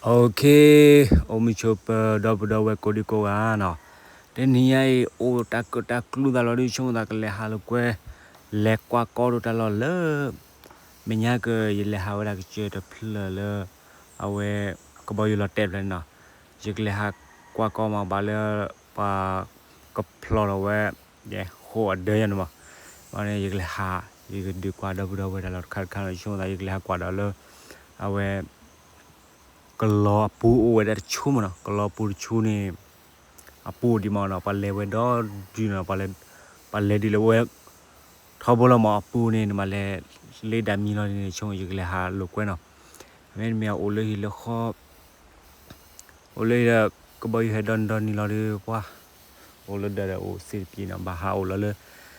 OK, အိၣ်မုာ်ဆိးပၢၤ ဒီပုၢ်ဒီဝဲၢ်ကိးဒံကိးဂၤနီၤ, တနံၤညါအံၤ အိၣ်တၢ်ကၢၣ်တၢ်ကျူသးလီၤဒုး ဆိကမိၣ်သးကလဲၤဟးလိာ်ကွဲ လဲၤကွၢ်ကီဒိၣ်တၢ်လီၢ်လၢ မဲာ်ညါက ယလဲၤဟးဝဲဒၣ်ကစၢၢ်တဖျၢၣ်လၢ အဝဲ ကဘီယူၤလီၤတဲာ်ဖျၢၣ်န့ၣ်နီၤ, ယကလဲၤဟးကွၢ်ကီမးဘၣ်လၢ ပှၤကဖျီၣ်ထီၣ်ဝဲ ယဲဃိအဒၢယၤန့ၣ်မး, ဘၣ်န့ၣ် ယကလဲၤဟး ယကဒုးကွၢ်ဒီပုၢ်ဒီဝဲၢ်တၢ်လီၢ်တခါတခါနီၤ, ဆိကမိၣ်သးယကလဲၤဟးကွၢ်ဒီးလၢ အဝဲ ကလီၤအပူၤအိၣ်ဝဲဒၣ်တဆူမးနီၤ, ကလီၤပူၤတဆူန့ၣ် အပူၤဒံးမးနီၤ, ပှၤလဲၤဝဲဒီဒုနီၤ, ပှၤလဲၤဒ်လဲၣ်ဝဲ ထီဘိလီၤမး အပူၤန့ၣ် နမၤလဲၤလ့ဒၣ်မံၤလီၤန့ၣ် ဆိကမိၣ်ယကလဲၤဟးလိာ်ကွဲနီၤ, မ့တမ့ၢ်အိၣ်လၢဟံၣ်လၢဃီ အိၣ်လၢဟံၣ်ဒီး ကဘီယူၤဟဲဒီနံၤဒီနံၤလီၤဒီး ပှၤ အိၣ်လၢဒၢးဒီးအိၣ်စ့တပံၤနီၤ, ဘၣ်ဟးအိၣ်လီၤလၢ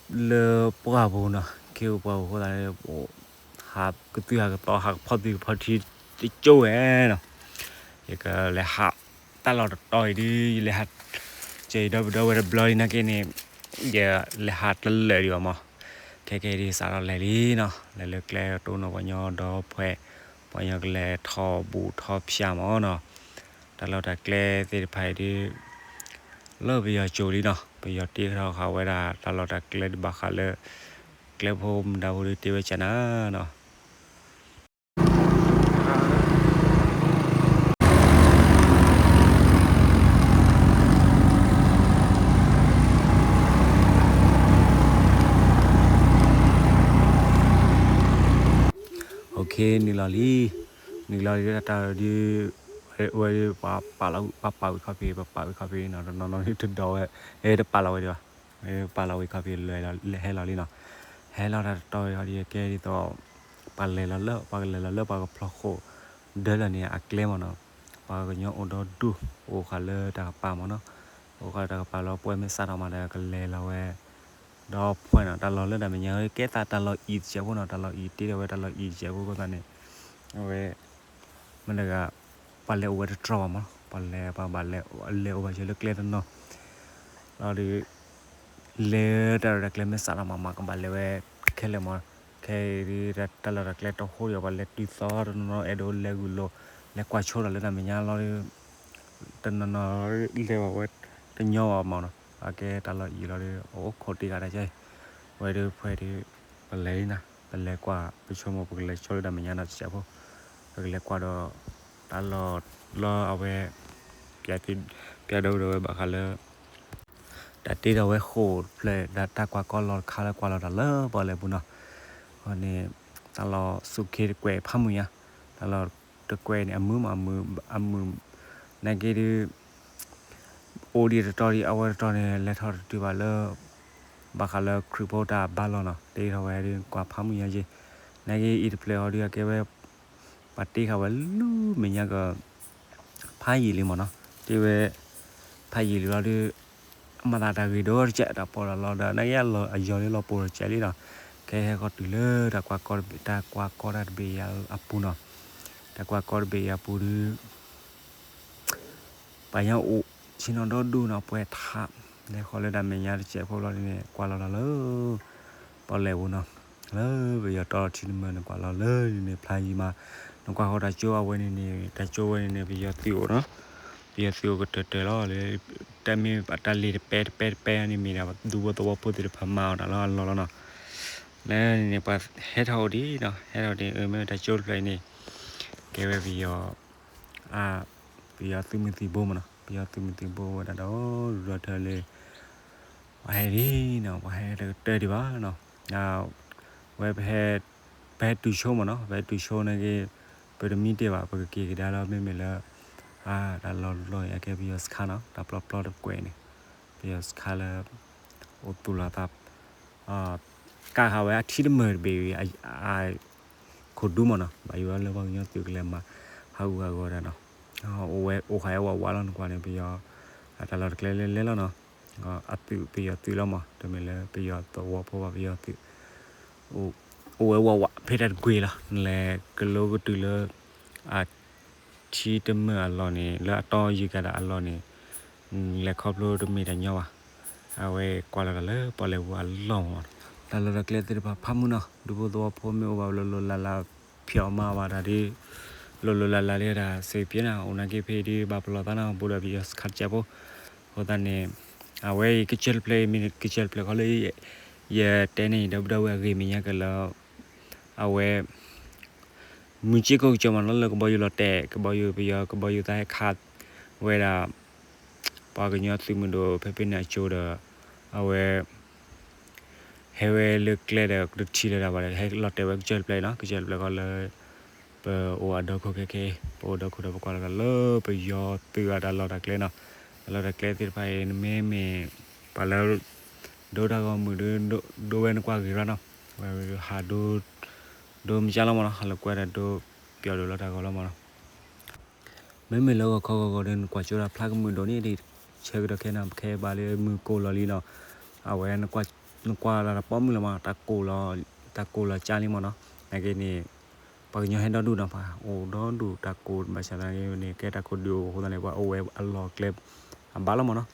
လၢပှၢ်ပူၤနီၤ, ခ့အိၣ်ပှၢ်ပူၤအဃိသတးန့ၣ် ဟးကသုၣ်ဟးကသီ ဟးကဖီၣ်သုးကဖီၣ်ထံတကၠိဝဲနီၤ, ယကလဲၤဟးတၢ်လီၢ်တတီၤအံၤဒုး ယလဲၤဟး ကဲဒီပုၢ်ဒီဝဲၢ်တဘျီလံနာ်က့န့ၣ် ယလဲၤဟးတလၢာ်ဒံးဘၣ်မး, ခဲကဲဒုးစးထီၣ်လဲၤလံနီၤ, လဲၤလၢကျဲတိၢ်နီၣ်ပှၤညီဒီဖှဲး ပှၤညီကလဲၤထီၣ်ဘူးထီၣ်ဖၠၣ်မးနီၤ, တၢ်လီၢ်တၢ်ကျဲသ့ၣ်တဖၣ်အံၤဒုး လၢပယီၤကၠိလံနီၤ, ပယီၤတ့ထီၣ်ဃာ်ဝဲဒၣ်တၢ်လီၢ်တၢ်ကျဲဒုးဘၣ်ဃးလၢ ကျဲဖိမုၢ်ဒါဖိဒုးတ့ဝဲကနၤနီၤ. OK, နုာ်လီၤလံ, နုာ်လီၤလံတၢ်တၢ်ဒုး ဝဲဒုး ပှၤပာ်လီၤ ပှၤပာ်ဝံၤခီၣ်ဖံး ပှၤပာ်ဝံၤခီၣ်ဖံးနီၤ, တနီၤနီၤဒုးတဒိးဝဲ, တပာ်လီၤဝဲဒံးဘၣ်, ပာ်လီၤဝံၤခီၣ်ဖံးလၢဟဲလီၤလံနီၤ, ဟဲလီၤတၢ်တတီၤအံၤဒုးကဲဒ်သိး ပှၤလဲၤလီၤလၢ ပှၤကလဲၤလီၤလၢပှၤကဖျီၣ်ဃိာ် ဒၢလၢာ်န့ၣ်အကျဲမးနီၤ, ပှၤကညီအိၣ်ဒီဒူၣ် အိၣ်ဃာ်လၢတၢ်ကပၤမးနီၤ, အိၣ်ဃာ်တၢ်ကပၤလီၤ ပှဲမ့ၢ်စးထီၣ်မးဒီးကလဲၤလီၤဝဲ ဒီဖှဲနီၤ, တၢ်လီၢ်လၢတၢ်မဲာ်ညါကဲသးတၢ်လီၢ်အံၤတစဲးဖိနီၤ, တၢ်လီၢ်အံၤတ့ထီၣ်ဝဲတၢ်လီၢ်အံၤတစဲးဖိအဃိသတးန့ၣ် အဝဲ မ့ၢ်တဂၤ ပှၤလဲၤအိၣ်ဝဲတတြီဘၣ်မးနီၤ, ပှၤလဲၤပှၤဘၣ်လဲၤ လဲၤအိၣ်ဘၣ်စၢၤလၢကျဲတနီၤ လီၤဒုး လဲၤတၢ်လီၢ်တၢ်ကျဲမ့ၢ်စးထီၣ်မးမး ကဘၣ်လဲၤဝဲခဲလၢာ်မး, ခဲအံၤဒုးတၢ်လီၢ်တၢ်ကျဲတဟိဒံး ပှၤလဲၤတုၤသီတနီၤနီၤ အဲၣ်ဒိးလဲၤဂုာ်လိာ် လဲၤကွၢ်ဆိဒီးလၢတၢ်မဲာ်ညါလီၤဒုး တနီၤနီၤလဲၤဘၣ်ဝဲတညီဘၣ်မးနီၤ, အကဲတၢ်လီၢ်အံၤလီၤဒုး အိၣ်ခိးတ့ၢ်ဂၤတၢ်ကဲအံၤ, ဝဲဒုးဖဲဒုး ပလဲၤလံနီၤ, ပလဲၤကွၢ် ပဆိကမိၣ်ပကလဲၤဆိလၢတၢ်မဲာ်ညါနီၤ တစဲးဖိ, ပကလဲၤကွၢ်ဒီး တၢ်လီၢ်လၢအဝဲ ပျဲဒိဒီးဝဲဘၣ်ဃးလၢ တၢ်တ့ထီၣ်ဝဲဃိာ်တဖျၢၣ် ဒီးတၢ်ကွၢ်ကီလီၢ်တခါလၢကွၢ်လီၤတၢ်လၢပီၣ်လဲၣ်ပူၤနီၤ, အဃိန့ၣ် တၢ်လီၢ်စူးခ့တကွဲးဖးမုၢ်ညါ, တၢ်လီၢ်တကွဲးန့ၣ် အမုာ်မး အမုာ် အမုာ် နာ်က့ဒုး အိၣ်ဒံးတတီၤဒံး အဝဲတတီၤန့ၣ် လဲၤထီၣ်တတုၤဘၣ်လၢ ဘၣ်ဃးလၢခရံာ်ဖိတၢ်ဘါလီၢ်နီၤ, တ့ထီၣ်ဝဲဒုး ကွၢ်ဖးမုၢ်ညါက့, နာ်က့အံၤတဖျၢၣ်ဟီဒုး အကဲဝဲ ပှၤတ့ဃာ်ဝဲလၢမဲာ်ညါက ဖးယံာ်လံမးနီၤ, တ့ဝဲ ဖးယံာ်လံလီၤဒုး အမၤသးတၢ်ဂ့ၤဒိၣ်တကဲး တၢ်ပီၣ်လီၤလီၤဒီး နာ်က့အလီၢ်အယီၤလၢလီၤပှီၢ်တကဲးလံနီၤ, ခဲဟဲဃီတုၤလၢ တၢ်ကွၢ်ကီတဘ့ၣ် တၢ်ကွၢ်ကီတၢ်တဘ့ၣ်အံၤအပူၤနီၤ, တၢ်ကွၢ်ကီတဘ့ၣ်အံၤအပူၤဒုး ပှၤညါအိၣ်ဆ့ၣ်နီၤဒီဒူၣ်နီၤ ပှဲၤထး, လဲၤဃီလၢတၢ်မဲာ်ညါတစဲးဖိလီၤဒ်န့ၣ် ကွၢ်လီၤလီၤလၢ ပီၣ်လဲၣ်ပူၤနီၤ, လၢပယီၤတီထံတမၢၢ်န့ၣ် ကွၢ်လီၤလၢန့ၣ်ဖျါယံာ်မး, နကွၢ်ဃီတၢ်ကၠိအဝဲန့ၣ်န့ၣ် တၢ်ကၠိဝဲန့ၣ်န့ၣ် ပယီၤသုးအိၣ်နီၤ, ပယီၤသုးအိၣ်ကတၢၢ်တၢၢ်လီၤလၢ တၢ်မ့ၢ်တၢ်လ့ၣ်တပဲတပဲတပဲန့ၣ်မ့ၢ်ဒၣ် ဒူဖိသဝီဖိသ့ၣ်တဖၣ်မၤအီၣ်တၢ်လီၤအလီၢ်လီၤနီၤ, လၢန့ၣ်န့ၣ် ပှၤဟဲထီၣ်အိၣ်ဒံးနီၤ, ဟဲထီၣ်ဒံး အမ့ၢ်တၢ်ကၠိတဖျၢၣ်အံၤန့ၣ် ကဲဝဲပယီၤ ပယီၤသုးမုၢ်သံၣ်ဘိမးနီၤ, ပယီၤသုးမုၢ်သံၣ်ဘိဝဲဒၣ်ဒီး ဒူဒီထၢလၢ ပှၤဟဲဒံးနီၤ, ပှၤဟဲတကတၢၢ်ဒံးဘၣ်နီၤ, ဝဲပဟဲ ပဟဲတုၤဆိမးနီၤ, ပဟဲတုၤဆိန့ၣ်က့ ပတမံတ့ၢ်ဘၣ် ပကက့ၤကဒါလီၤ မ့မ့ၢ်လၢ တၢ်လီၢ်လီၢ်အံၤအကဲပယီၤစခါနီၤ, တၢ်ပျီပျီတကွဲးန့ၣ် ပယီၤစခါလၢ အိၣ်သူၣ်လီၤသး ကးဃာ်ဝဲအထံတမၢၢ်တဘ့ၣ်အံၤ အ ခိၣ်ဒူမးနီၤ, ဘၣ်ယိၣ်လၢပှၤကညီသုးကလဲၤမၤ ဟးဂူာ်ဟးဂီၤတၢ်နီၤ, အိၣ်ဝဲအိၣ်ဃာ်ဝဲဝးဝးလီၤနကွၢ်န့ၣ် ပယီၤ တၢ်လီၢ်တကျဲလဲၤလဲၤလီၤနီၤ, အသုးပယီၤသုးလီၤမး တမ့ၢ်လၢပယီၤသဝီဖိဘၣ် ပယီၤသုး အိၣ်ဝဲဝးဝးဖဲတၢ်တကွ့ၢ်လီၤ, နလဲၤကလိကတုၤလၢ အ ထံတမၢၢ်အလီၢ်န့ၣ် လၢအတီယံၤကဒီးအလီၢ်န့ၣ် လဲၤခီဖျိတမ့ၢ်တၢ်ညီဘၣ်, အဝဲကွၢ်လီၤတၢ်လၢပီၣ်လဲၣ်ပူၤအလီၢ်မး, တၢ်လီၢ်တၢ်ကျဲသ့ၣ်တဖၣ်ဖးမုၢ်နီၤ, ဒူဖိသဝီဖိမ့ၢ်အိၣ်ဘၣ်လိၤလိၤလၢ်လၢ် ဖျီၣ်မၤဘၣ်တၢ်ဒ် လိၤလိၤလးလးလၢတၢ်စံးပျဲနၤ အိၣ်နာ်က့ဖဲဒ်ဘၣ်ပလီၢ်သးနၤ ဘူးဒီးပယီၤစခါတကဲးဖိ, အဃိသတးန့ၣ် အဝဲအံၤကစၢၢ်တဖျၢၣ်အံၤ မ့ၢ်ကစၢၢ်တဖျၢၣ်ဃီလၢ ယတဲန့ၣ် ဒီပုၢ်ဒီဝဲၢ်အဂ့ၢ်မဲာ်ညါကလၢ အဝဲ မုၢ်ကၠ့ခိၣ်ကစၢၢ်မးနီၤ လၢကဘီယူၤလီၤတဲာ် ကဘီယူၤပယီၤ ကဘီယူၤသးဟဲခးဝဲဒၣ် ပှၤကညီသုးမုၢ်ဒိၣ်ဖဲဖဲန့ၣ်အကၠိဒီး အဝဲ ဟဲဝဲလၢကျဲဒီးတထံၣ်လၢၤဒၣ်ဘၣ်ဒီး ဟဲလီၤတဲာ်ဝဲကစၢၢ်တဖျၢၣ်အံၤနီၤ ကစၢၢ်တဖျၢၣ်ဃီလၢ ပအိၣ်အဒီခိၣ်ခဲခဲ ပအိၣ်ဒီခိၣ်ဒီးပကွၢ်လီၤတၢ်လၢပယီၤသုးအတၢ်လီၢ်တၢ်ကျဲနီၤ တၢ်လီၢ်တၢ်ကျဲသ့ၣ်တဖၣ်အံၤ နမ့မ့ၢ် ပှၤလၢ ဒိတၢ်ဂီၤမုၢ်ဒီး ဒိဝဲနကွၢ်ဂ့ၤရၣ်နီၤ ဝဲဟးဒိ ဒိမကၢ်လီၤမးနီၤ ဟးလၢကွဲဒီးဒိပျီဒိၣ်လီၤတၢ်ဂီၤလီၤမးနီၤ မ့မ့ၢ်လၢဂီၤခီဂီၤဂီၤဒီး နကွၢ်ကၠိဒၣ်ဖျါကမုာ်ဒိၣ်န့ၣ်ဒီး ဆၢကတီၢ်ခဲန့ၣ် ခဲအံၤဘၣ်လၢမုၢ်ကိၢ်လီၤလံနီၤ အဝဲ နကွၢ်လၢတၢ်ပိာ်မုၣ်လီၤမး တၢ်ကိၢ်လီၤ တၢ်ကိၢ်လီၤကၢ်လံမးနီၤ နာ်က့န့ၣ် ပှၤကညီဟဲဒီဒူၣ်နီၤ ပှၤအိၣ်ဒီဒူၣ်တၢ်ကိၢ်ဘၣ်ဆၣ်သနာ်က့န့ၣ် ကဲတၢ်ကိၢ်ဒုးအိၣ်အဃိသတးန့ၣ် ပှၤအိၣ်ဝဲအလီၢ်ကျဲ အဘၣ်လီၤမးနီၤ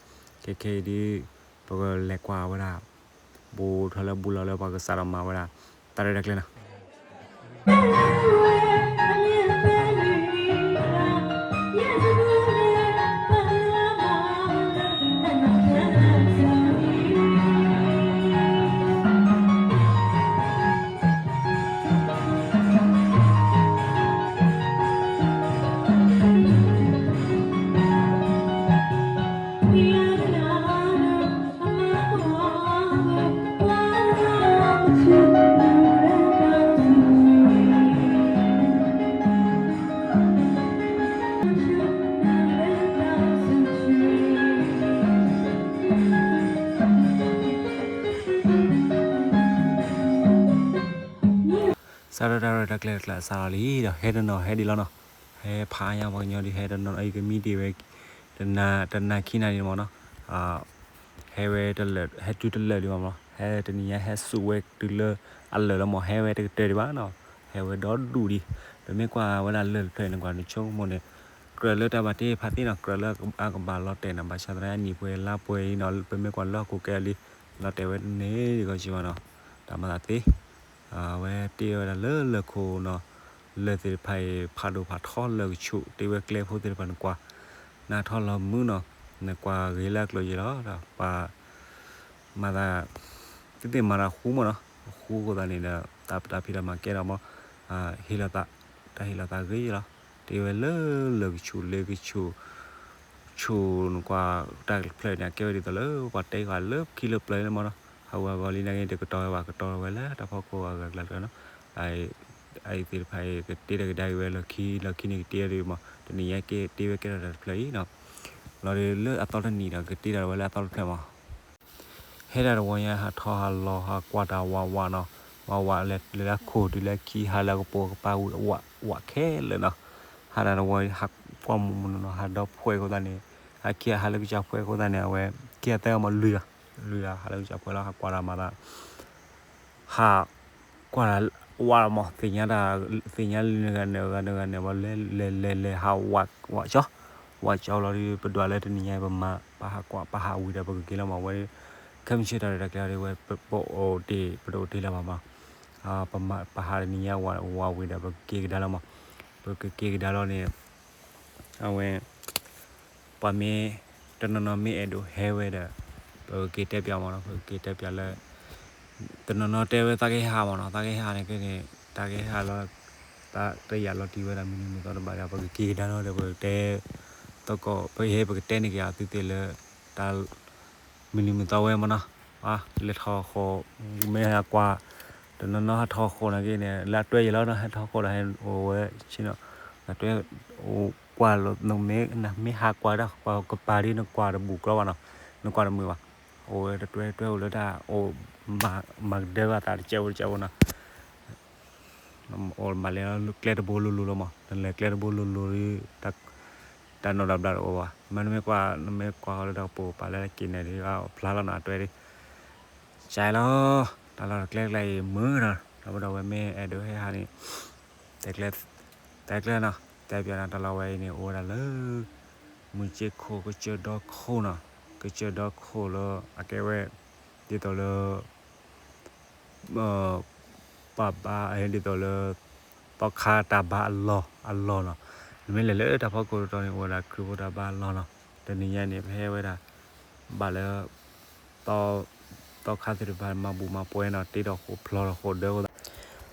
ခဲခဲအံၤဒီး ပကလဲၤကွၢ်ဝဲဒၣ် ဘူးထီၣ်လၢဘူးလီၤလၢပှၤကစးထီၣ်မၤဝဲဒၣ် တၢ်ရဲၣ်တၢ်ကျဲၤနီၤ စးထီၣ်တၢ်ရဲၣ်တၢ်ကျဲၤတကျါစးလီၤလံဒီး ဟဲတနီၤဟဲဒံးလီၤနီၤ, ဟဲဖးအါညါပှၤကညီဒ် ဟဲတနီၤအံၤကမံဒံးဝဲ တနၤခံနၤဒံးမးနီၤ, ဟဲဝဲတလၢာ် ဟဲတုၤတလၢာ်ဒံးမးနီၤ, ဟဲတနံၤညါဟဲစူးဝဲတုၤလၢအလၢာ်လီၤမး, ဟဲဝဲတကတၢၢ်ဒံးဘၣ်နီၤ, ဟဲဝဲဒီဒူၣ်ဒံး, ပမ့ၢ်ကွၢ်ဝဲဒၣ်လၢၢ်တဖျၢၣ်န့ၣ် ကွၢ်နဆိကမိၣ်န့ၣ် ကြၢးလၢတၢ်ဘၣ်တ့ဖးသ့နီၤ, ကြၢးလၢအကဘၣ်လီၤတဲာ်နီၤ, ဘၣ်ဆၣ်သနာ်က့အနံၣ်ပှဲၤလါပှဲၤအံၤနီၤ, ပမ့ၢ်ကွၢ်လၢဟီၣ်ခိၣ်ကဲအီၤလံ, လီၤတဲာ်ဝဲန့ၣ်ဂ့ၤဂ့ၤဘၣ်နီၤ, တၢ်မၤသးသ့ အဝဲတ့ဝဲဒၣ်လၢလၢၢ်ခိၣ်နီၤ, လၢၢ်သ့ၣ်တဖၣ်အံၤ ဖးဒိၣ်ဖးထီလၢာ်ကဆူး, တ့ဝဲကျဲဖိသ့ၣ်တဖၣ်နကွၢ်, နၢ်ထီၣ်လီၤမုာ်နီၤ, နကွၢ်ဂ့ၤလၢအကျိၤယဲၢ်လီၤ, ဒီးပှၤ မၤသး သုသ့ၣ်မၤတၢ်ဃူမးနီၤ, ဃူအဃိသတးန့ၣ်ဒီး တၢ်ပတၢ်ဖံးတၢ်မၤကဲထီၣ်မး, ဟ့ၣ်လီၤသး, တၢ်ဟ့ၣ်လီၤသးဂ့ၤယဲၢ်လီၤ, တ့ဝဲလၢလၢာ်ကဆူး လၢကဆူး ဆူးနကွၢ်တၢ်တဖျၢၣ်န့ၣ် အကဲဝဲဒ်သိးလၢပှၤတဲဃာ်လၢခံလၢပျၢၤန့ၣ်မးနီၤ, ဟးဂူာ်ဟးဂီၤလံနာ်က့ တကတီၤဝဲဘၣ် ကတီၤဝဲလၢတၢ်ဖီခိၣ်အဂၤကျါတဖျၢၣ်နီၤ, အအံၤသ့ၣ်တဖၣ်အံၤ ကတ့တၢ်ကဒါက့ၤဝဲလီၢ်ခံ လီၢ်ခံန့ၣ် ကတ့တၢ်ဒံးမး, တနံၤညါက့တ့ဝဲကဲထီၣ်တၢ်တဖျၢၣ်အံၤနီၤ, လီၤဒီးလၢအသီတနံၤဒီး ကတ့တၢ်ဝဲလၢအသီတဖျၢၣ်မး ဟဲဒၣ်တဝီညါ ဟးထီၣ်ဟးလီၤဟးကွၢ်တၢ်ဝးဝးနီၤ, ဝးဝးလဲၤလၢအခိၣ်တုၤလၢခံ ဟးလၢကပိာ်ကပၤဝးဝးခဲလၢာ်နီၤ, ဟးဒၣ်တဝီ ဟးကွၢ်မုၢ်မုၢ်နီၤနီၤ ဟးဒီဖှဲးအဃိသတးန့ၣ်, ဟးခံဟးလၢကစၢ်ဖှဲးအဃိသတးန့ၣ် အဝဲ ခံဂၤသၢဂၤမးလွံၢ်ဂၤ, လွံၢ်ဂၤ ဟးလၢကစၢ်ဖှဲးလီၤ ဟးကွၢ်တၢ်မၤသး ဟးကွၢ်တၢ်ဝးလီၤမး, သ့ၣ်ညါတၢ် သ့ၣ်ညါလၢနဂၤနဂၤနဂၤန့ၣ် ဝဲလဲၤလဲၤလဲၤဟးဝးကၠီ, ဝးကၠီလီၤဒီး ပဒွးလၢတနံၤညါ ပမၤ ပဟးကွၢ် ပဟးဝံၤဒီး ပကက့ၤလီၤမးဝဲ, ခဲမုၢ်ဆ့ၣ်တၢ်ရဲၣ်တၢ်ကျဲၤဒီးဝဲ ပအိၣ်တ့ၢ် ပတအိၣ်တ့ၢ်လၢၤဘၣ်မး, ပဟးတနံၤညါဝးဝးဝံၤဒီး ပကက့ၤကဒါလီၤမး, ပကက့ၤကဒါလီၤန့ၣ် အဝဲ ပှၤမ့ၢ် တနီၤနီၤမ့ၢ်အဲၣ်ဒိးဟဲဝဲဒီး ပကက့ၤတဲပၠးမးနီၤ, ပကက့ၤတဲပၠးလၢ တနီၤနီၤတဲဝဲသးကဟးမးနီၤ, သးကဟးန့ၣ်က့န့ၣ် တၢ်ကဟးလီၤ တၢ်တယာ်လီၤတံၢ်ဝဲဒၣ်မနုၤမံၤသီတဘၣ်ဒီး ပကက့ၤကဒါလီၤဒီး ပကတဲ သကိး ပဟဲပကတဲန့ၢ်က့ၤအီၤသုသ့ၣ်လၢ တၢ် မနုၤမံၤသီဝဲမးနီၤ, လဲၤထီၣ်ဃီ မ့ၢ်ဟးကွၢ် တနီၤနီၤဟးထီၣ်ဃီနာ်က့န့ၣ် လၢအတွဲယဲၢ်လီၤနီၤ, ဟဲထီၣ်ဃီဒီးဟဲအိၣ်ဝဲဆ့နီၤ, နတွဲအိၣ်ကွၢ်လီၤ နမ့ၢ်ဟးကွၢ်တၢ်ကွၢ်ကပၤဒ် နကွၢ်တဘူၣ်ကျီဘၣ်နီၤ, နကွၢ်တမုာ်ဘၣ်, အိၣ်ဝဲတတွဲတွဲအိၣ်လၢတၢ်အိၣ် မၤကဒၢဘၣ်သးတကဲးဖိတကဲးဖိနီၤ အိၣ်မးလဲၤလၢကျဲတဘိလိၤလိၤလီၤမး, နလဲၤကျဲတဘိလိၤလိၤဒီး တၢ်နီၢ်တၢ်ဘျါတအိၣ်ဘၣ်, မ့ၢ်နမ့ၢ်ကွၢ် နမ့ၢ်ကွၢ်ဃီလၢတၢ်ကပိာ်ကပၤလၢက့ၤန့ၣ်ဒီး ဖျါလီၤနီၤ အတွဲဒီး ကၢလီၤ, တၢ်လီၢ်တကျဲကျဲအံၤမုာ်ဒီး ဒီပုၢ်ဒီဝဲၢ်မ့ၢ်အဲၣ်ဒိးဟဲဟးန့ၣ် တဲကျဲ တဲကျဲနီၤ, တဲပၠးနီၤ တၢ်လီၢ်ဝဲအံၤန့ၣ် အိၣ်ဝဲဒၣ်လၢ မုၢ်ကၠ့ခိၣ်ကစၢၢ်ဒီခိၣ်နီၤ, ကစၢၢ်ဒီခိၣ်လၢအကဲဝဲ ဒ်သိးလၢ ပှၤဘါ ဒ်သိးလၢ သီခါတၢ်ဘါအလီၢ်အလီၢ်နီၤ. နမ့ၢ်လဲၤလၢတၢ်ဖီခိၣ်တတီၤန့ၣ် အိၣ်ဝဲဒၣ်ခရံာ်ဖိတၢ်ဘါအလီၢ်နီၤ. တနံၤညါန့ၣ် ပဟဲဝဲဒၣ် ဘၣ်လၢ သီခါသ့ၣ်တဖၣ်မၤဘူၣ်မၤပှဲၤနီၤ, တ့ထီၣ်ဃိးဖျိးထီၣ်ဃိးဒၢဃိသး,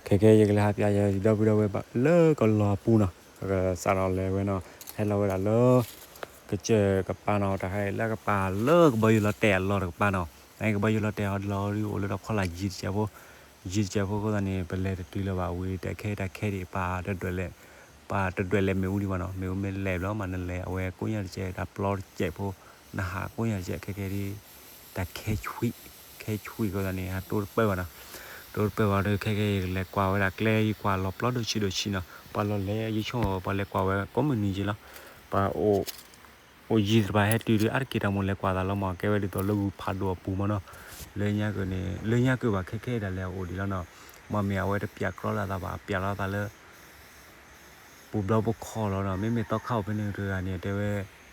ခဲကဲယကလဲၤဟးပၠးယဒီပုၢ်ဒီဝဲၢ်ဘၣ်လၢကလီၤပူၤနီၤ. စးထီၣ်လဲၤဝဲနီၤ, ဟဲလီၤဝဲဒၣ်လၢ ကစၢၢ်ကပၤနီၤ, တၢ်ခါအံၤလၢကပၤလၢကဘီယူၤလီၤတဲာ်အလီၢ်တကပၤနီၤ. နကဘီယူၤလီၤတဲာ်ဟီဒီးလီၤဒ်အိၣ်လၢတၢ်ဖီလာ်ယံၤတစဲးဖိ, ယံၤတစဲးဖိအဃိသတးန့ၣ် ပလဲၤတတုၤလၢၤဘၣ်ဝံၤ တၢ်ခဲတၢ်ခဲဒံးပာ်တဒွဲၣ်လဲၣ်, ပာ်တဒွဲၣ်လဲၣ်မ့ၣ်အူဒံးဘၣ်နီၤ. မ့ၣ်အူမ့ၢ်လဲၣ်ဘျီမး နလဲၤအဝဲကိးညါတစဲး တၢ်ပျီတစဲးဖိ, နဟးကိးညါတစဲး ခဲကဲဒ် တၢ်ခဲဆွံ, ခဲဆွံအဃိသတးန့ၣ် ဟးတိတပၢၢ်ဘၣ်နီၤ. တိတပၢၢ်ဘၣ်ဒီး ခဲကဲယကလဲၤကွၢ်ဝဲဒၣ်ကျဲ ယကွၢ်လီၤပျီဒိၣ်ဆံးဒိၣ်ဆံးနီၤ. ပှၤလီၤလဲၤယဆိကမိၣ် ပှၤလဲၤကွၢ်ဝဲကိးမုၢ်နံၤက့လီၤ. ပှၤအိၣ် အိၣ်ယံၤသ့ၣ်တဖၣ်ဟဲတုၤဒီး အါတက့ၢ်တၢ်မိၣ်လဲၤကွၢ်သးလီၤမး, ကဲဝဲဒ်သိးလၢဂုၢ်ဖးဒိၣ်အပူၤမးနီၤ. လၢညါက့ၤန့ၣ် လၢညါက့ၤဘၣ်ခဲခဲဒၣ်လဲာ်အအိၣ်ဒံးလီၤနီၤ. မ့မ့ၢ်အဝဲတပျးကြီလၢအသးဘၣ်, အပျးလီၤအသးလၢ ပူၤဘျီပခီၣ်လီၤနီၤ. မ့မ့ၢ်သီခါအိၣ်ဖဲန့ၣ်တဂၤန့ၣ် တဲဝဲ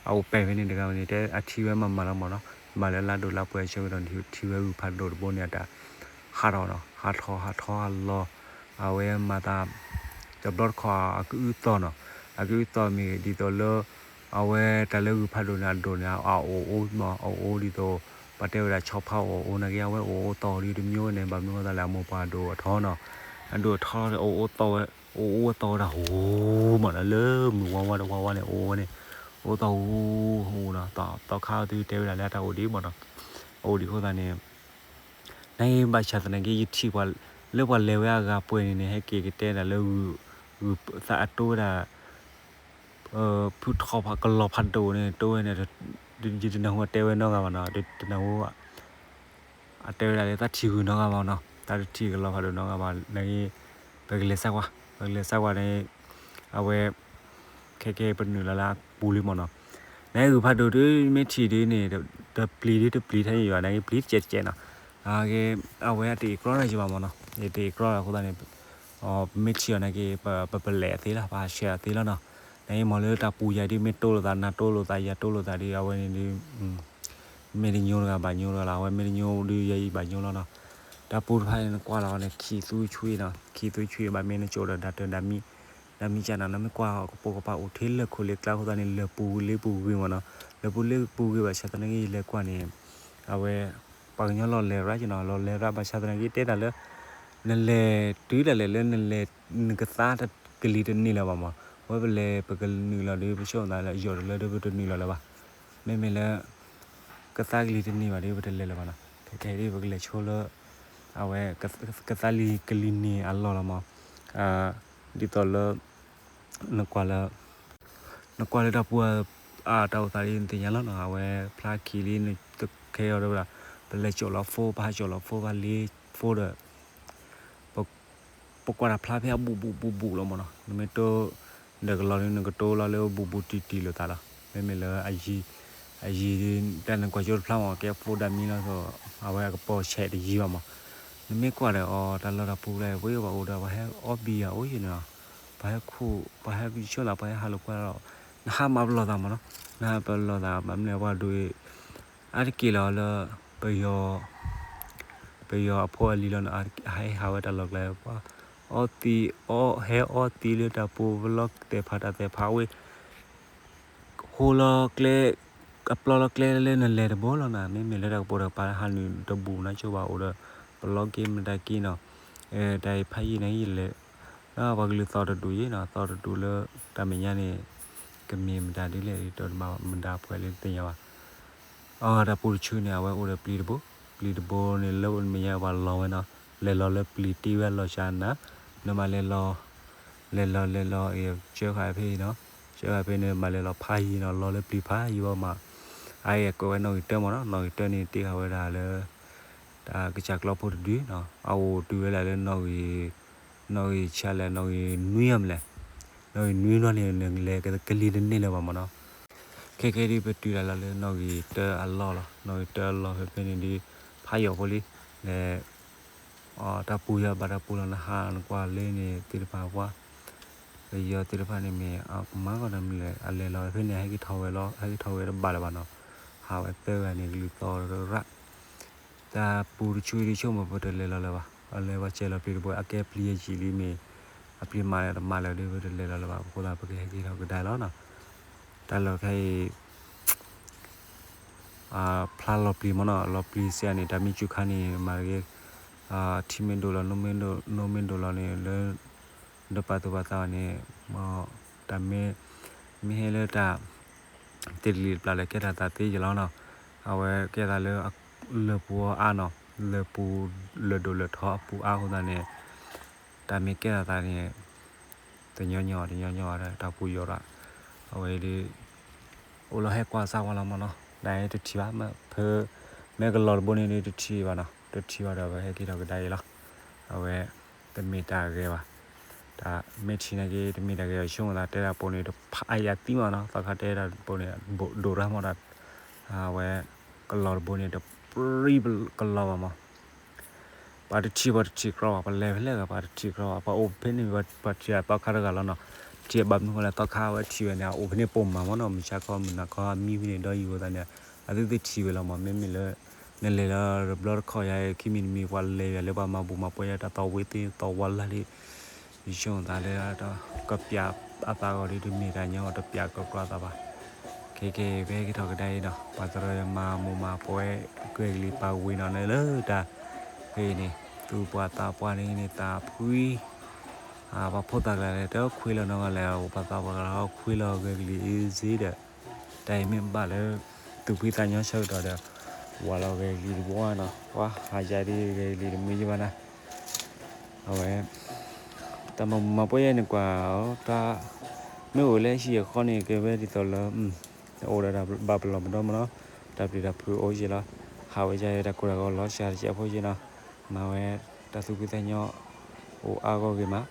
အအိၣ်ပဲာ်ဖဲန့ၣ်တဂၤန့ၣ် တဲအထံဝဲမၤမၤလီၤမးနီၤ. ဘၣ်လၢလါဒိၣ်လါပှဲၤဆၢကတီၢ်န့ၣ် ထံဝဲဂုၢ်ဖးဒိၣ်တဘိန့ၣ် အတၢ်ဟးထီၣ်နီၤ, ဟးထီၣ်ဟးထီၣ်ဟးလီၤ, အဝဲမၤသး တဘျီတခီၣ်အကအုသီၣ်နီၤ. အကအုသီၣ်မ့ၢ်ဂ့ၤဒ်သိးလၢ အဝဲတၢ်လၢဂုၢ်ဖးဒိၣ်န့ၣ် အဒိၣ်န့ၣ် အအိၣ်အိၣ်မး, အအိၣ်ဒ်သိး ပှၤတဲဝဲဒၣ်ဆီဖါအိၣ်အိၣ်နာ်က့ အဝဲအိၣ်အိၣ်သီၣ်ဒ်တမျိုးန့ၣ် ဘၣ်မနုၤအဃိသတးလဲၣ် အမိၢ်ပှၢ်ဒိၣ်အထီနီၤ. အဒိၣ်အထီန့ၣ် အိၣ်အိၣ်သီၣ်ဝဲ, အိၣ်အိၣ်သီၣ်ဝဲဒၣ်ဟူမးနီၤ, လၢမုၢ်ဝါဝါတဝါဝါန့ၣ် အိၣ်ဝဲန့ၣ်, အိၣ်သီၣ်ဟူဟူနီၤ. သီခါအသုတဲဝဲဒၣ်လၢအတၢ်အိၣ်ဒံးမးနီၤ. အအိၣ်ဒံးအဃိသတးန့ၣ် နဘၣ်ဆၣ်သနာ်က့ ယထံၣ်ပှၤ လၢပှၤလဲၤဝဲအဂၤပှဲၤန့ၣ်န့ၣ် ဟဲက့ၤကတဲဒၣ်လၢ ဂုၢ်သးအတိဝဲဒၣ် ဖုထီၣ်ဖးကလီၤဖးဒိၣ်န့ၣ် တိဝဲန့ၣ် ယတနၢ်ဟူအတဲဝဲနီတဂၤဘၣ်နီၤ, တနၢ်ဟူ အတဲဝဲဒၣ်လၢသးထံၣ်ဂုၢ်နီတဂၤဘၣ်နီၤ, သးတထံၣ်ကလီၤဖးဒိၣ်နီတဂၤဘၣ်. နက့ ပကလဲၤစၢ်ကွၢ်, ပကလဲၤစၢ်ကွၢ်န့ၣ် အဝဲ ခဲကဲပနုာ်လီၤလၢအပူၤလံမးနီၤ. နဂုၢ်ဖးဒိၣ်ဒ်မ့ၢ်ထံၣ်ဒ်န့ၣ် တပျံၤဒ်တပျံၤထဲန့ၣ်ယွၤ နက့ပျံၤတကဲးကဲးနီၤ. အဝဲအတအံၤကြီတၢ်ယဘၣ်မးနီၤ, တအံၤကြီအဃိသတးန့ၣ် ပမ့ၢ်ထံၣ်အီၤနက့ ပပလဲၤအသ့လီၤ, ပဟးဆှဲးအသ့လီၤနီၤ. နက့မ့ၢ်လၢတၢ်ပူၤယၤဒ်မ့ၢ်တိလိာ်သး နၤတိလိာ်သး ယၤတိလိာ်သးဒ်အဝဲန့ၣ်ဒ် မ့ၢ်တညိတဂၤဘၣ်ညိတဂၤလီၤ, အဝဲမ့ၢ်တညိဒ်ယဲအံၤဘၣ်ညိလီၤနီၤ. တၢ်ပူၤတဖၣ်န့ၣ် နကွၢ်လီၤန့ၣ် ခံသူဆွံနီၤ, ခံသူဆွံ ဘၣ်မ့ၢ်နကၠိၣ်ဒီးဒၣ်တၢ်ဒၣ်မံ ဒၣ်မံကၢ်နီၤ, နမ့ၢ်ကွၢ်ကပိာ်ကပၤအိၣ်ထဲလၢခိၣ်လၢကျါအဃိသတးန့ၣ် လၢာ်ပူၤလ့ပူၤဂ့ၤမးနီၤ, လၢာ်ပူၤလ့ပူၤဂ့ၤဘၣ်ဆၣ်သနာ်က့ ယလဲၤကွၢ်န့ၣ် အဝဲ ပှၤကညီလီၤလဲၤရၣ်ကနီၤ, လီၤလဲၤရၣ်ဘၣ်ဆၣ်သနာ်က့ တဲတၢ်လၢ နလဲၤတုၤဒၣ်လဲာ်လၢနလဲၤ နကသါကလံၤတန့ၢ်လၢၤဘၣ်မး, အဝဲပလဲၤပကနုာ်လီၤဒီး ပဆိကမိၣ်သးလၢယိာ်တလၢဒီးပတနုာ်လီၤလၢၤဘၣ်, မ့မ့ၢ်လၢ ကသါကလံၤတန့ၢ်ဘၣ်ဒီး ပတလဲၤလၢၤဘၣ်နီၤ, ခဲကဲဒ်ပကလဲၤဆိလၢ အဝဲ ကသါလံၤကလံၤန့ၢ်အလီၢ်လီၤမး, ဒ်သိးလၢ နကွၢ်လၢ နကွၢ်လၢတၢ်ပူၤ အတၢ်အိၣ်သးဒ်နသ့ၣ်ညါလီၤနီၤ, အဝဲဖျါခံလံ နတခဲအီၤဒီးဝဲဒၣ် ပလဲၤကၠိၣ်လီၤဖိ ပဟးကၠိၣ်လီၤဖိ ပဟးလ့ဖိဒီး ပကွၢ်တၢ်ဖျါဖဲအဘူးဘူးဘူးဘူးလီၤမးနီၤ, နမ့ၢ်တိ ဒီးကလီၤဒ်နကတိလီၤလၢဘူးဘူးတံၢ်တံၢ်လိာ်သးလီၤ, မ့မ့ၢ်လၢအယံၤ အယံၤဒ် တၢ်နကွၢ်ကၠိတဖျါမး ကဲဖိဒၣ်မံလီၤသိး အဝဲအကပီၤဆဲးတယံၤဘၣ်မး, နမ့ၢ်ကွၢ်ဒီးအီၤ တၢ်လီၢ်တၢ်ပူၤလၢ ပှၤဘၣ်အိၣ်ဒီး ပှၤဟဲအီဘံယၤအိၣ်ယနီၤ, ပှၤဟဲခူၣ် ပှၤဟဲဆိလီၤ ပှၤဟဲဟးလိာ်ကွၢ်လီၤ, နဟးမၤပလီၢ်သးမးနီၤ, နဟးပလီၢ်သး ဘၣ်မနုၤပှၤဒိၣ်အံၤ အါတက့ၢ်လီၤလၢ ပယီၤ ပယီၤအဖိအလံၤလီၤနီၤ, ဟဲဟးဝဲတၢ်လီၢ်ကျဲ ပှၤအီသံး အီ ဟဲအီသံးလၢတၢ်ပူၤ ပလီၢ်သဲးဖးတၢ်သဲးဖးဝဲ ဟိလီၤကျဲ အပျီလီၤကျဲလၢနလဲၤတဘိလီၤနီၤ, မ့မ့ၢ်လၢတၢ်ကပိာ်တၢ်ကပၤ ဟးနုာ်တဘူးနီၤ ကၠိဘၣ်အိၣ်ဒီး ပလီၢ်က့မတၤက့နီၤ, တၢ်အံၤဖးယံာ်န့ၣ်ယလဲၤ ပှၤကလုာ်သီၣ်တဒူၣ်ယဲနီၤ, သီၣ်တဒူၣ်လၢ တၢ်မဲာ်ညါန့ၣ် ကမ့ၢ်မတၤဒ်လဲၣ် တမၤမတၤပှဲၤလၢတသ့ၣ်ညါဘၣ် အတၢ်ပူၤတဆူန့ၣ် အဝဲအိၣ်ဒီးပျံၤတဘိ, ပျံၤတဘိန့ၣ် လၢအိၣ်မဲာ်ညါပှၤလီၤဝဲနီၤ, လဲၤလီၤလၢပျံၤတ့ဝဲအလီၢ်စှၤနၤ, နမၤလဲၤလီၤ လဲၤလီၤလဲၤလီၤ ကၢဃာ်ဖဲအံၤနီၤ, ကၢဃာ်ဖဲန့ၣ် မၤလဲၤလီၤဖးယံာ်နီၤ, လီၤလၢပျံၤဖးယံာ်ဘၣ်မး, အအံၤအကွဲးဝဲနီၣ်ဂံၢ်တၢမးနီၤ, နီၣ်ဂံၢ်တၢန့ၣ် တ့ဃာ်ဝဲဒၣ်လၢ တၢ်ကစၢ်ကျီဖိတဒုနီၤ, အအိၣ်တုၤဝဲဒၣ်လၢနီၣ်ဂံၢ် နီၣ်ဂံၢ်ဆံးလဲၣ် နီၣ်ဂံၢ်နွံမးလဲၣ်, နီၣ်ဂံၢ်နွံနီၤန့ၣ် နလဲၤကလံၤတန့ၢ်လၢၤဘၣ်မးနီၤ, ခဲခဲဒ်ပတုၤဒၣ်လီၤလၢနီၣ်ဂံၢ်တၢအလီၢ်လီၤ, နီၣ်ဂံၢ်တၢအလီၢ်ဖဲဖဲန့ၣ်ဒ် ဖးယံာ်ဖိလံ, လဲၤ တၢ်ပူၤယၤဘၣ်တၢ်ပူၤလီၤ နဟးနကွၢ်လၢန့ၣ်သ့ၣ်တဖၣ်ပှၤ ပယီၤသ့ၣ်တဖၣ်န့ၣ်မ့ၢ်အကမၤကီးတမံၤလဲၣ် အလဲၤလီၤဖဲန့ၣ် ဟဲက့ၤထီၣ်ဝဲလီၤ ဟဲက့ၤထီၣ်ဝဲတဘၣ်လၢၤဘၣ်နီၤ, ဟးဝဲသၢဂၤန့ၣ် ကလုၢ်သီရၣ်, တၢ်ပူၤတဆူဒ်ဆိကမိၣ်ပတလဲၤလီၤလၢၤဘၣ်, အလဲၤဝဲစဲးလီၤပျံၤတဘိ အကဲပျံၤယံာ်လံမ့ၢ် အပျံၤမၤလၢတမၤလၢၤဒီး ပတလဲၤလီၤလၢၤဘၣ်အဃိသတး ပကဟဲက့ၤထီၣ်ကဒါလီၤနီၤ. တၢ်လၢခဲအံၤ ဖျါလီၤပျံၤမးနီၤ, လီၤပျံၤစ့ၢ်န့ၣ် တၢ်မ့ၢ်စူၤခါန့ၣ် မၤတဂ့ၤ, ထံမ့ၢ်ဒိၣ်လီၤ နိမ့ၢ်ဒိၣ်လီၤန့ၣ် လၢ ဒီးပာ်သူၣ်ပာ်သးဘၣ်န့ၣ် တၢ်မ့ၢ် မ့ၢ်ဟဲလၢတၢ် တလံၤတပျၢ်လၢကဲထီၣ်သးသ့ယလီၤနီၤ. အဝဲကဲသးလၢ လၢပူၤအါနီၤ, လၢပူၤ လၢဒိၣ်လၢထီအပူၤအါအဃိသတးန့ၣ် တၢ်မ့ၢ်ကဲထီၣ်သးန့ၣ် တညီညီ တညီညီ တၢ်ပူၤယိာ်ရၣ် အဝဲဒ် အိၣ်လီၤဟဲကွၢ်စၢ်ဝဲလီၤမးနီၤ, နတထံၣ်ဘၣ်, ဖဲ မ့ၢ်ကလီၤတဘိန့ၣ် တထံၣ်ဘၣ်နီၤ, တထံၣ်ဘၣ်ဒီး ပဟဲက့ၤထီၣ်ကဒါအံၤလီၤ. အဝဲ တမ့ၢ်တၢ်ဂ့ၤဘၣ်, တၢ်မ့ၢ်ထံၣ်နာ်က့ တမ့ၢ်တၢ်ဂ့ၤဘၣ် ဆိကမိၣ်သးတဲတၢ်ပိာ်န့ၣ် တဖးအယၤသံမးနီၤ, သီခါတဲတၢ်ပိာ်န့ၣ် ဒိၣ်ရၣ်မးဒီး အဝဲ ကလီၤတဘိန့ၣ် တပြံကလီၤဘၣ်မး ပှၤတထံၣ်ပှၤတထံၣ်ကြီဘၣ်, ပလဲၤဖဲလဲၣ်ဂ့ၤ ပှၤတထံၣ်ကြီဘၣ်, ပှၤအိၣ်ဖဲန့ၣ် ပှၤထံၣ်အသီခါတဂၤလီၤနီၤ, ထံၣ်ဘၣ်မနုၤဃိလဲၣ် သီခါဝဲထံၣ်ဝဲန့ၣ် အအိၣ်ဖဲန့ၣ်ပိာ်မးမးနီၤ, မုၢ်ဆါခီမုၢ်နၤခီအမံဖဲန့ၣ်ဒီးယံၤဝဲသတးန့ၣ် အသုသ့ၣ်ထံၣ်ဝဲလီၤမး, မ့မ့ၢ်လၢ နလဲၤလၢတဘျီတခီၣ်ယၤ ခံမံၤတမံၤ ပှၤလဲၤယၤလၢပှၤမၤဘူၣ်မၤပှဲၤယၤတၢ်သီဝံၤသ့ၣ်သီဝါလၢ်လံ ယဆိကမိၣ်သးလၢ ကပျးအသးဂီၢ်ဒီး တမ့ၢ်တၢ်ညီတပျးကြီကြီသးဘၣ်. ခဲကဲ ပဟဲက့ၤထီၣ်ကဒါအံၤနီၤ, ပှၤသရၢမၤမူးမၤပှဲၤ ဂဲၤကလံၤပာ်ဝ့ၤနီၤန့ၣ်လၢတၢ် ဖဲအံၤန့ၣ် သူၣ်ပှၢ်သးပှၢ်န့ၣ်န့ၣ် သးဖှံ ပှၤဖိသၣ်ကျါန့ၣ် တခွ့လီၤနီၤဂီၢ်လဲၣ်, ပှၤသးပှၢ်ကျါလီၤခွ့လီၤဂဲၤကလံၤအ့စ့ဒီး တၢ်အံၤမ့ၢ်ဘၣ်လၢ သူၣ်ဖှံသးညီဆၢကတီၢ်ဒီး ဝၤလီၤဂဲၤကလံၤတဘိနီၤ, ပှၤဟးယၤဒ်ဂဲၤကလံၤတမုာ်ယဘၣ်နၤ အဝဲ တၢ်မၤမူးမၤပှဲၤယဲန့ၣ်ကွၢ် တၢ် မ့ၢ်အိၣ်လၢဟံၣ်အဃီန့ၣ် ကဲဝဲဒ်သိးလၢ အိၣ်ဒီးတၢ်ဘၣ်ပလီၢ်ပဒီမးနီၤ, တၢ်ပျံၤတၢ်ဖုးအိၣ်ယဲလီၤ, ဟးဝဲယဲတၢ်ကိၢ်တၢ်ဂီၤလီၤစှၤတစဲးဖိယဲနီၤ, မၤဝဲ တၢ်သူၣ်ဖှံသးညီ အိၣ်အါဂီၢ်ဂ့ၤမး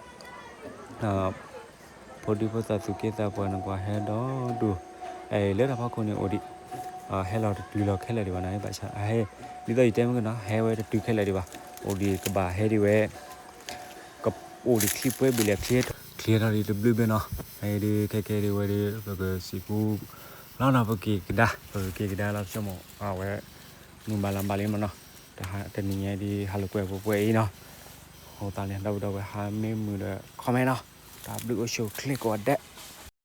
ဖိဒံဖိသၣ်သူၣ်က့သးပှၢ်န့ၣ်ကွၢ်ဟဲဒီဒူၣ်, လၢတၢ်ဖီခိၣ်န့ၣ်အိၣ်ဒံး, ဟဲလီၤတတုၤလီၤခဲလၢာ်ဒံးဘၣ်နၤ, ဘၣ်ဆၣ် ဒ်သိးယတဲမ့ၢ်ကနီၤ ဟဲဝဲတတုၤခဲလၢာ်ဒံးဘၣ်, အိၣ်ဒံးကဘၣ်ဟဲဒံးဝဲ ကအိၣ်ဒံးချံပှဲၤဘ့ၣ်လဲၣ် ချံထီၣ်ဒံးတဘျုးဘ့ၣ်နီၤ, ဟဲဒံးခဲကဲဒံးဝဲဒံး ပကစံးကူ လီၤနီၤ ပက့ၤကဒါ ပကက့ၤကဒါလီၤ ဆိကမိၣ် အဝဲ မုၢ်ဘၣ်လါဘၣ်လံမးနီၤ, တနံၤညါဒ်ဟးလိာ်ကွဲပှဲၤပှဲၤအံၤနီၤ, အဃိသတးန့ၣ် ဒီပုၢ်ဒီဝဲၢ်ဟးမ့ၢ်မုာ်ဒီး comment နီၤ, တၢ်ဘျုးအိၣ်ဆူၣ်အိၣ်ချ့ကိးဂၤဒဲး